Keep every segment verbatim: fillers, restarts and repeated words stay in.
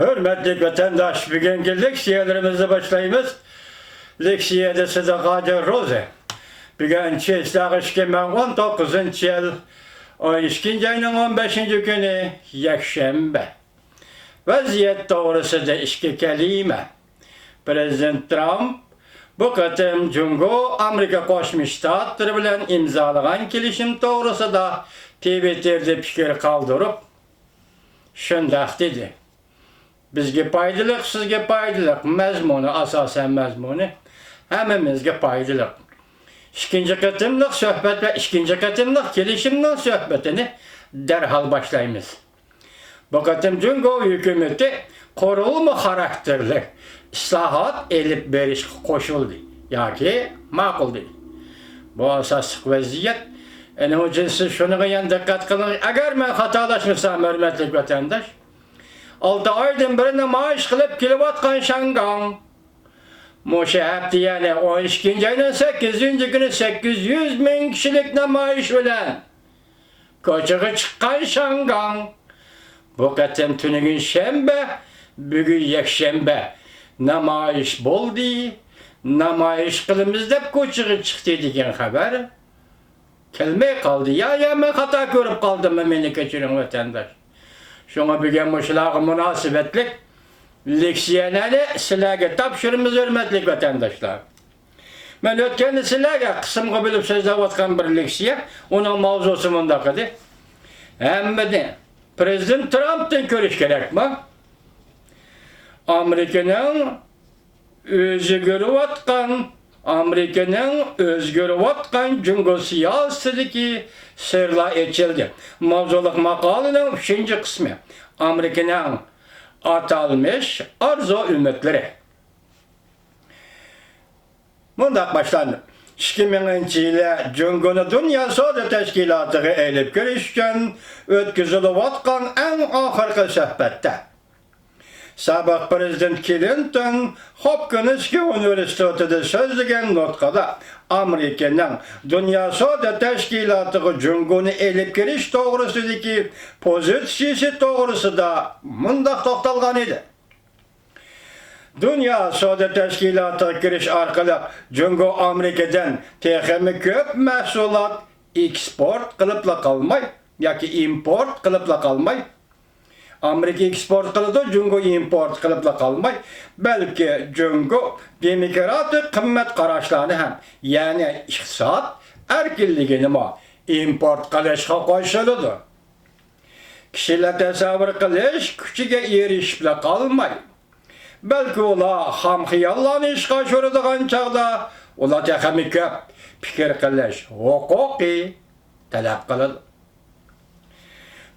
ھۆرمەتلىك ۋەتەنداش، بۈگۈنكى لېكسىيەلىرىمىزنى باشلايمىز. لېكسىيەدە سىدىق ھاجى روزى. بۈگۈن چېسلاغ ئىككى مىڭ ئون توققۇزىنچى يىل، ئون ئىككىنچى ئاينىڭ ئون بەشىنچى كۈنى، يەكشەنبە. ۋەزىيەت توغرىسىدا ئىككى كەلىمە. پىرېزىدېنت ترامپ بۇ قېتىم جۇڭگو ئامېرىكا قوشما شتاتلىرى بىلەن ئىمزالىغان كېلىشىم توغرىسىدا تىۋىتتېردا پىكىر قالدۇرۇپ، شۇنداق دېدى: بىزگە پايدىلىق، سىزگە پايدىلىق، مەزمۇنى، ئاساسەن مەزمۇنى ھەممىمىزگە پايدىلىق. ئىككىنچى قېتىملىق سۆھبەت ۋە ئىككىنچى قېتىملىق كېلىشىمنىڭ سۆھبىتىنى دەرھال باشلايمىز. بۇ قېتىم جۇڭگو ھۆكۈمىتى قۇرۇلما خاراكتېرلىك ئىسلاھات ئېلىپ بېرىشقا قوشۇلدى ياكى ماقۇلدى. بۇ ئاساسلىق ۋەزىيەت. ئېنىڭ ئۈچۈن سىز شۇنىڭغا يەنە دىققەت قىلىڭ. ئەگەر مەن خاتالاشمىسام، ھۆرمەتلىك ۋەتەنداش، ئالتە ئايدىن بېرى نامايىش قىلىپ كېلىۋاتقان شياڭگاڭ مۇشۇ ھەپتە، يەنى ئون ئىككىنچى ئاينىڭ سەككىزىنچى كۈنى سەككىز يۈز مىڭ كىشىلىك نامايىش بىلەن كوچىغا چىققان شياڭگاڭ بۇ قېتىم تۈنۈگۈن شەنبە، بۈگۈن يەكشەنبە نامايىش بولدى، نامايىش قىلىمىز دەپ كوچىغا چىقتى دېگەن خەۋەر كەلمەي قالدى. يا، يا، مەن خاتا كۆرۈپ قالدىممۇ، مېنى كەچۈرۈڭ، ۋەتەنداش. شۇڭا بۈگۈن مۇشۇلارغا مۇناسىۋەتلىك لېكسىيەلەرنى سىلەرگە تاپشۇرىمىز، ھۆرمەتلىك ۋەتەنداشلار. مەن ئۆتكەندە سىلەرگە قىسىمغا بۆلۈپ سۆزلەۋاتقان بىر لېكسىيە، ئۇنىڭ ماۋزۇسى مۇنداق ئىدى: ھەممىنى پىرېزىدېنت ترامپتىن كۆرۈش كېرەكمۇ؟ ئامېرىكىنىڭ ئۆزگىرىۋاتقان، ئامېرىكىنىڭ ئۆزگىرىۋاتقان جۇڭگو سىياسىتىدىكى سىرلار ئېچىلدى. ماۋزۇلۇق ماقالىنىڭ ئۈچىنچى قىسمى، ئامېرىكىنىڭ ئاتالمىش ئارزۇ ئۈمىدلىرى. مۇنداق باشلاندى. ئىككى مىڭىنچى يىلى جۇڭگونى دۇنيا سودا تەشكىلاتىغا ئېلىپ كىرىش ئۈچۈن ئۆتكۈزۈلۈۋاتقان ئەڭ ئاخىرقى سۆھبەتتە، سابىق پىرېزىدېنت كلىنتون خوپكىنسكىي ئۇنىۋېرسىتېتىدا سۆزلىگەن نۇتقىدا ئامېرىكىنىڭ دۇنيا سودا تەشكىلاتىغا جۇڭگونى ئېلىپ كىرىش توغرىسىدىكى پوزىتسىيىسى توغرىسىدا مۇنداق توختالغان ئىدى: دۇنيا سودا تەشكىلاتىغا كىرىش ئارقىلىق جۇڭگو ئامېرىكىدىن تېخىمۇ كۆپ مەھسۇلات ئېكسپورت قىلىپلا قالماي ياكى ئىمپورت قىلىپلا قالماي، ئامېرىكا ئېكسپورت قىلىدۇ، جۇڭگو ئىمپورت قىلىپلا قالماي، بەلكى جۇڭگو دېموكراتىك قىممەت قاراشلارنى ھەم، يەنى ئىقتىساد ئەركىنلىكىنىمۇ ئىمپورت قىلىشقا قوشۇلىدۇ. كىشىلەر تەسەۋۋۇر قىلىش كۈچىگە ئېرىشىپلا قالماي، بەلكى ئۇلار خام خىياللارنى ئىشقا ئاشۇرىدىغان چاغدا ئۇلار تېخىمۇ كۆپ پىكىر قىلىش ھوقۇقى تەلەپ قىلىدۇ.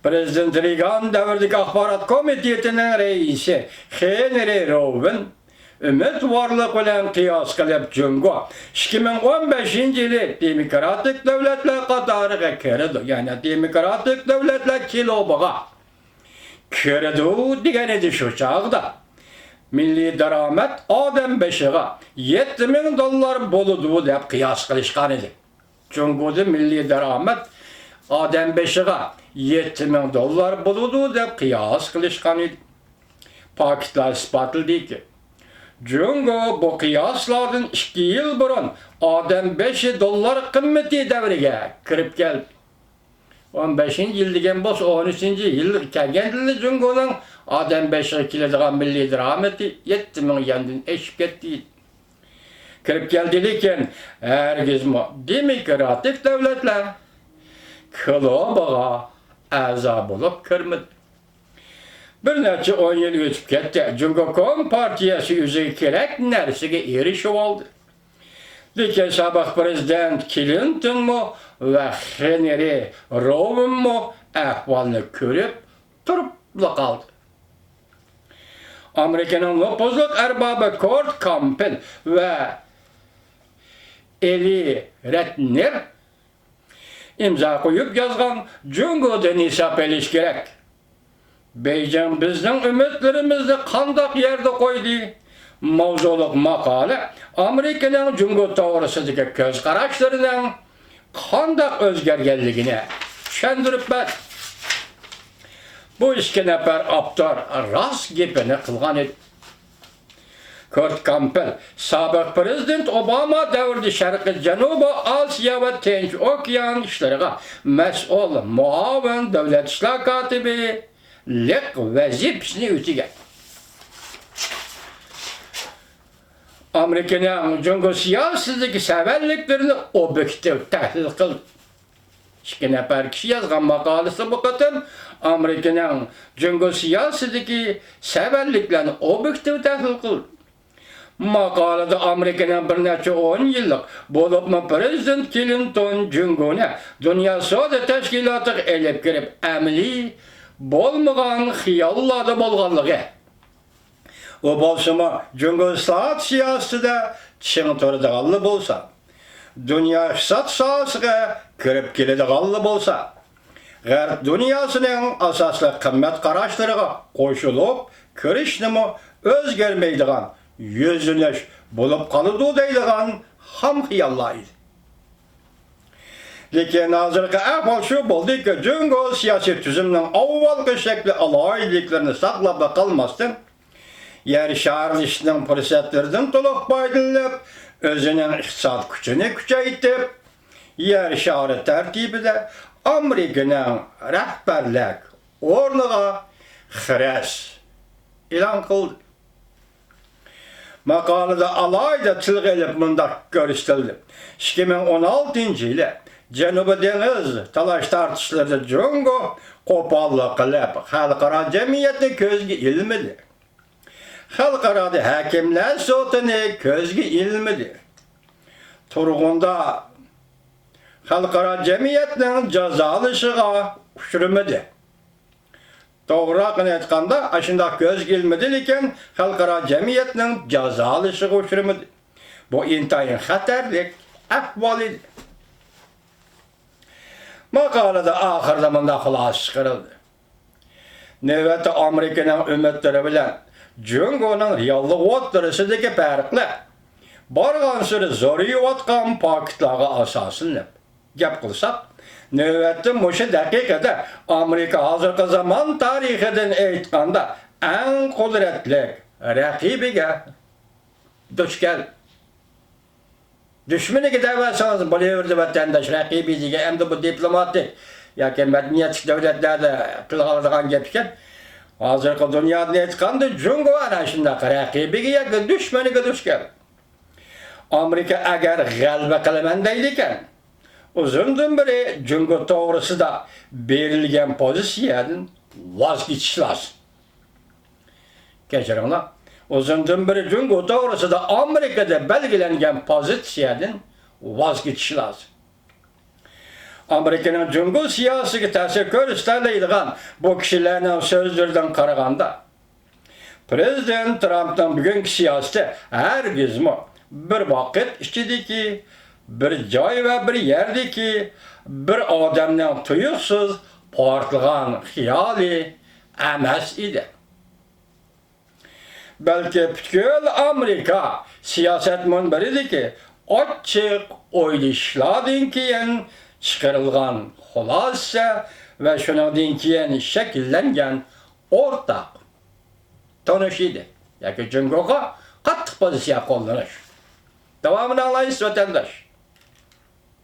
پىرېزىدېنت رېيگان دەۋرىدىكى ئاخبارات كومىتېتىنىڭ رەئىسى خېنرى روۋېن ئۈمىدۋارلىق بىلەن قىياس قىلىپ، جۇڭگو ئىككى مىڭ ئون بەشىنچى يىلى دېموكراتىك دۆلەتلەر قاتارىغا كىرىدۇ، يەنى دېموكراتىك دۆلەتلەر كىلوبىغا كىرىدۇ دېگەن ئىدى شۇ چاغدا. مىللىي دارامەت ئادەم بېشىغا يەتتە مىڭ دوللار بولىدۇ دەپ قىياس قىلىشقان ئىدى. جۇڭگودا مىللىي دارامەت ئادەم بېشىغا يەتتە مىڭ دوللار بولىدۇ دەپ قىياس قىلىشقان ئىدى. پاكىتلار ئىسپاتلىدىكى، جۇڭگو بۇ قىياسلاردىن ئىككى يىل بۇرۇن ئادەم بېشى دوللار قىممىتى دەۋرىگە كىرىپ كەلدى. ئون بەشىنچى يىل دېگەن بولسا، ئون ئۈچىنچى يىلغا كەلگەندىلا جۇڭگونىڭ ئادەم بېشىغا كېلىدىغان مىللىي دارامىتى يەتتە مىڭ يەندىن ئېشىپ كەتتى. كىرىپ كەلدى، لېكىن ھەرگىزمۇ دېموكراتىك دۆلەتلەر كىلوبىغا ئەزا بولۇپ كىرمىدى. بىر نەچچە ئون يىل ئۆتۈپ كەتتى. جۇڭگو كومپارتىيەسى ئۆزىگە كېرەك نەرسىگە ئېرىشىۋالدى. لېكىن سابىق پىرېزىدېنت كلىنتونمۇ ۋە خېنرى روۋېنمۇ ئەھۋالنى كۆرۈپ تۇرۇپلا قالدى. ئامېرىكىنىڭ نوپۇزلۇق ئەربابى كورت كامپېل ۋە ئېلى رەتنېر ئىمزا قويۇپ يازغان جۇڭگودىن ھېساب ئېلىش كېرەك. بېيجىڭ بىزنىڭ ئۈمىدلىرىمىزنى قانداق يەردە قويدى؟ ماۋزۇلۇق ماقالە ئامېرىكىنىڭ جۇڭگو توغرىسىدىكى كۆز قاراشلىرىنىڭ قانداق ئۆزگەرگەنلىكىنى چۈشەندۈرۈپ بەردى. بۇ ئىككى نەپەر ئاپتور راست گېپىنى قىلغان ئىدى. كۇرت كامپېل، سابىق پىرېزىدېنت ئوباما دەۋرىدە شەرقىي جەنۇبىي ئاسىيا ۋە تىنچ ئوكيان ئىشلىرىغا مەسئۇل مۇئاۋىن دۆلەت ئىشلار كاتىپى لىق ۋەزىپىسىنى ئۆتىگەن. ئامېرىكىنىڭ جۇڭگو سىياسىتىدىكى سەۋەنلىكلىرىنى ئوبيېكتىپ تەھلىل قىلدى. ئىككى نەپەر كىشى يازغان ماقالىسى بۇ قېتىم ئامېرىكىنىڭ جۇڭگو سىياسىتىدىكى سەۋەنلىكلەرنى ئوبيېكتىپ تەھلىل قىلدى. ماقالىدە ئامېرىكىنىڭ بىر نەچچە ئون يىللىق، بولۇپمۇ پىرېزىدېنت كلىنتون جۇڭگونى دۇنيا سودا تەشكىلاتىغا ئېلىپ كىرىپ، ئەمەلىي بولمىغان خىياللاردا بولغانلىقى، ئۇ بولسىمۇ جۇڭگو ئىسلاھات سىياسىتىدە چىڭ تۇرىدىغانلا بولسا، دۇنيا ئىقتىساد ساھەسىگە كىرىپ كېلىدىغانلا بولسا، غەرب دۇنياسىنىڭ ئاساسلىق قىممەت قاراشلىرىغا قوشۇلۇپ كىرىشنىمۇ ئۆزگەرمەيدىغان يۈزلىنىش بولۇپ قالىدۇ دەيدىغان خام خىياللار ئىدى. لېكىن ھازىرقى ئەھۋال شۇ بولدىكى، جۇڭگو سىياسىي تۈزۈمنىڭ ئاۋۋالقى شەكلى ئالاھىدىلىكلىرىنى ساقلاپلا قالماستىن، يەر شارلىشىشنىڭ پۇرسەتلىرىدىن تولۇق پايدىلىنىپ، ئۆزىنىڭ ئىقتىساد كۈچىنى كۈچەيتىپ، يەر شارى تەرتىپىدە ئامېرىكىنىڭ رەھبەرلىك ئورنىغا خىرىس ئېلان قىلدى. ماقالىدە ئالاھىدە تىلغا ئېلىپ مۇنداق كۆرسىتىلدى: ئىككى مىڭ ئون ئالتىنچى يىلى جەنۇبىي دېڭىز تالاش تارتىشلىرىدا جۇڭگو قوپاللىق قىلىپ، خەلقئارا جەمئىيەتنى كۆزگە ئىلمىدى. خەلقئارادا ھاكىملەر سوتىنى كۆزگە ئىلمىدى. تۇرغۇندا خەلقئارا جەمئىيەتنىڭ جازالىشىغا ئۇچرىمىدى. توغراقىنى ئېيتقاندا، ئاشۇنداق كۆزگە ئىلمىدى، لېكىن خەلقئارا جەمئىيەتنىڭ جازالىشىغا ئۇچرىمىدى. بۇ ئىنتايىن خەتەرلىك ئەھۋال ئىدى. ماقالىدە ئاخىرىدا مۇنداق خۇلاسە چىقىرىلدى: نۆۋەتتە ئامېرىكىنىڭ ئۈمىدلىرى بىلەن جۇڭگونىڭ رېئاللىق ئوتتۇرىسىدىكى پەرقلەر بارغانسېرى زورىيىۋاتقان پاكىتلارغا ئاساسلىنىپ گەپ قىلساق، نۆۋەتتە مۇشۇ دەقىقىدە ئامېرىكا ھازىرقى زامان تارىخىدىن ئېيتقاندا ئەڭ قۇدرەتلىك رەقىبىگە دۇچ كەلدى. دۈشمىنىگە دەۋەرسىڭىز بولۇۋېرىدۇ، ۋەتەنداش، رەقىبى دېگەن ئەمدى بۇ دىپلوماتىك ياكى مەدەنىيەتلىك دۆلەتلەردە تىلغا ئالىدىغان گەپ ئىكەن. ھازىرقى دۇنيادىن ئېيتقاندا، جۇڭگو ئەنە شۇنداق رەقىبىگە ياكى دۈشمىنىگە دۇچ كەلدى. ئامېرىكا ئەگەر غەلىبە قىلىمەن دەيدىكەن، ئۇزۇندىن بېرى جۇڭگو توغرىسىدا بېرىلگەن پوزىتسىيەدىن ۋاز كېچىش لازىم. كەچۈرۈڭلار، ئۇزۇندىن بېرى جۇڭگو توغرىسىدا ئامېرىكىدا بەلگىلەنگەن پوزىتسىيەدىن ۋاز كېچىش لازىم. ئامېرىكىنىڭ جۇڭگو سىياسىتىگە تەسىر كۆرسىتەلەيدىغان بۇ كىشىلەرنىڭ سۆزلىرىدىن قارىغاندا، پىرېزىدېنت ترامپنىڭ بۈگۈنكى سىياسىتى ھەرگىزمۇ بىر ۋاقىت ئىچىدىكى، بىر جاي ۋە بىر يەردىكى بىر ئادەمنىڭ تۇيۇقسىز پارتلىغان خىيالى ئەمەس ئىدى. بەلكى پۈتكۈل ئامېرىكا سىياسەت مۇنبىرىدىكى ئاچچىق ئويلىشىشلاردىن كېيىن چىقىرىلغان خۇلاسە ۋە شۇنىڭدىن كېيىن شەكىللەنگەن ئورتاق تونۇش ئىدى ياكى جۇڭگوغا قاتتىق پوزىتسىيە قوللىنىش. داۋامىنى ئاڭلايسىز، ۋەتەنداش.